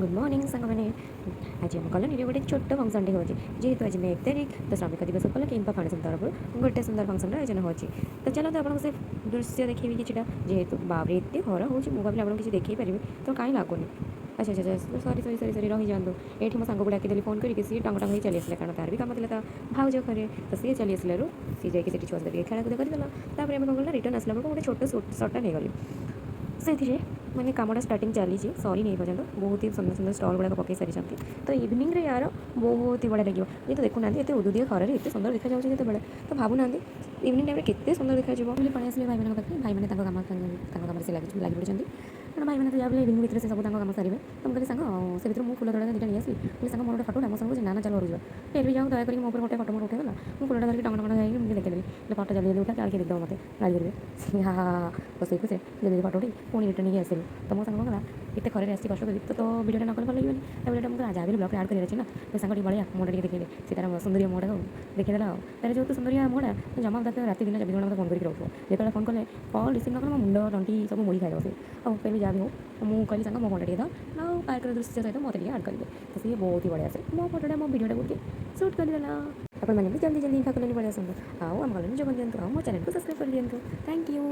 Good morning ସାଙ୍ଗମାନେ। ଆଜି ଆମ କଲୋନୀରେ ଗୋଟେ ଛୋଟ ଫଙ୍କସନ୍ଟେ ହେଉଛି। ଯେହେତୁ ଆଜି ମେ 1 ତାରିଖ, ତ ଶ୍ରମିକ ଦିବସ ଉପଲକ୍ଷେ ଇମ୍ପା ଫାଉଣ୍ଡେସନ୍ ତରଫରୁ ଗୋଟେ ସୁନ୍ଦର ଫଙ୍କସନ୍ର ଆୟୋଜନ ହେଉଛି। ତ ଚାଲନ୍ତୁ, ଆପଣଙ୍କୁ ସେ ଦୃଶ୍ୟ ଦେଖେଇବି କିଛିଟା। ଯେହେତୁ ବାପରେ, ଏତେ ଖରା ହେଉଛି, ମୁଁ ଭାବିଲି ଆପଣଙ୍କୁ କିଛି ଦେଖେଇ ପାରିବି, ତ କାହିଁ ଲାଗୁନି। ଆଚ୍ଛା, ସରି ସରି ସରି ସରି, ରହିଯାଆନ୍ତୁ ଏଇଠି। ମୋ ସାଙ୍ଗକୁ ଡାକିଦେଲି ଫୋନ୍ କରିକି, ସିଏ ଟଙ୍ଗ ଟଙ୍ଗ ହେଇ ଚାଲି ଆସିଲା, କାରଣ ତାର ବି କାମ ଥିଲା ତା ଭାଉଜ ଘରେ। ତ ସିଏ ଚାଲି ଆସିଲାରୁ ସିଏ ଯାଇକି ସେଠି ଛୁଆ ସହିତ ଟିକେ ଖେଳାକୁଦ କରିଦେଲା। ତାପରେ ଆମେ କ'ଣ କଲୁ ନା, ରିଟର୍ନ ଆସିଲା ବେଳକୁ ଗୋଟେ ଛୋଟ ସର୍ଟଟା ନେଇଗଲି। ସେଥିରେ ମାନେ କାମଟା ଷ୍ଟାର୍ଟିଂ ଚାଲିଛି, ସରିନି ଏ ପର୍ଯ୍ୟନ୍ତ। ବହୁତ ହି ସୁନ୍ଦର ସୁନ୍ଦର ଷ୍ଟଲ୍ ଗୁଡ଼ାକ ପକାଇ ସାରିଛନ୍ତି। ତ ଇଭିନିଂରେ ୟାର ବହୁତ ହି ବଢ଼ିଆ ଲାଗିବ। ଯେହେତୁ ଦେଖୁନାହାନ୍ତି, ଏତେ ଉଦୁଦିଆ ଖରାରେ ଏତେ ସୁନ୍ଦର ଦେଖାଯାଉଛି ଯେତେବେଳେ, ତ ଭାବୁନାହାନ୍ତି ଇଭିନିଂ ଟାଇମ୍ରେ କେତେ ସୁନ୍ଦର ଦେଖାଯିବ ବୋଲି। ପଳେଇ ଆସିଲି ଭାଇମାନଙ୍କ ପାଖରେ। ଭାଇମାନେ ତାଙ୍କ କାମ, ତାଙ୍କ କାମରେ ସେ ଲାଗି ପଡ଼ିଛନ୍ତି, କାରଣ ଭାଇମାନେ ତ ଯାହା ବି ଇଭିନିଂ ଭିତରେ ସେ ସବୁ ତାଙ୍କ କାମ ସାରିବେ। ତ ମୁଁ କହିଲି, ସାଙ୍ଗ, ସେ ଭିତରୁ ମୁଁ ଫୁଲ ତୋଡ଼ା ଦୁଇଟା ନେଇ ଆସିଲି। କହିଲି, ସାଙ୍ଗ, ମୋର ଗୋଟେ ଫଟୋ। ମୋ ସାଙ୍ଗ କହୁଛି, ନା ନା, ଚାଲ ଘରକୁ ଯିବା। ଫେର୍ ବି ଯାଉ, ଦୟା କରିକି ମୋ ଉପରେ ଗୋଟେ ଫଟୋ ମୋର ଉଠେଇଦେଲା। ମୁଁ ଫୁଲଟା ଧରିକି ଟଙ୍ଗ ଟଙ୍ଗ ହେଇକି ମୁଁ ଦେଖେଇଦେଲି। ହେଲେ ଫଟୋ ଜଲ୍ଦି ଜଲ୍ଦି ଉଠା, କାଳେ କିଏ ଦେଖିଦେବ, ମୋତେ ଗାଳି କରିବେ। ହା ହା ହା, ବସେଇ ଖୁସିରେ ଜଲ୍ଦି ଜଲ୍ଦି ଫଟୋ ଉଠେଇ ପୁଣି ରିଟର୍ନ ହେଇକି ଆସିଲୁ। ତ ମୋ ସାଙ୍ଗ କ'ଣ କଲା, ଏତେ ଖରାରେ ଆସିଛି, କଷ୍ଟ କରି, ତ ତୋ ଭିଡ଼ିଓଟା ନ କଲେ ଭଲ ଲାଗିବନି। ତା ଭିଡ଼ିଓଟା ମୁଁ ଯାହା ବି ବ୍ଲଗ୍ରେ ଆଡ଼୍ କରିବାର ଅଛି ନା। ତ ସାଙ୍ଗ, ଟିକେ ବଳିଆ ମୁହଁଟା ଟିକେ ଦେଖେଇଦେ। ସେ ତାର ସୁନ୍ଦରିଆ ମୁହଁଟାକୁ ଦେଖେଇଦେଲା। ଆଉ ତାର ଯେହେତୁ ସୁନ୍ଦରିଆ ମୁହଁଟା, ଜମା ତାକୁ ରାତି ଦିନ 24 ଘଣ୍ଟା ମୋତେ ଫୋନ୍ କରିକି ରହୁଥିବ। ଯେତେବେଳେ ଫୋନ୍ କଲେ, କଲ୍ ରିସିଭ୍ ନ କଲେ ମୋ ମୁଣ୍ଡ ତଣ୍ଟି ସବୁ ମୋଡ଼ି ଖାଇଦେବ ସେ। ଆଉ ଫେର୍ ବି ଯାହା ବି ହଉ, ମୁଁ କହିଲି, ସାଙ୍ଗ, ମୋ ଫୋନ୍ଟା ଟିକେ ଧ ଆଉ ପାର୍କର ଦୃଶ୍ୟ ସହିତ ମୋତେ ଟିକେ ଆଡ଼୍ କରିଦେ। ତ ସିଏ ବହୁତ ହି ବଢ଼ିଆ ଆସେ ମୋ ଫଟୋଟା, ମୋ ଭିଡ଼ିଓଟାକୁ ଟିକେ ସୁଟ୍ କରିଦେଲା। ଆପଣମାନେ ବି ଜଲ୍ଦି ଜଲ୍ଦି ଇମ୍ପା କଲୋନୀ ପଳେଇ ଆସନ୍ତୁ ଆଉ ଆମ କଲୋନୀ ଯୋଗ ଦିଅନ୍ତୁ ଆଉ ମୋ ଚ୍ୟାନେଲକୁ ସବସ୍କ୍ରାଇବ୍ କରିଦିଅନ୍ତୁ। Thank you.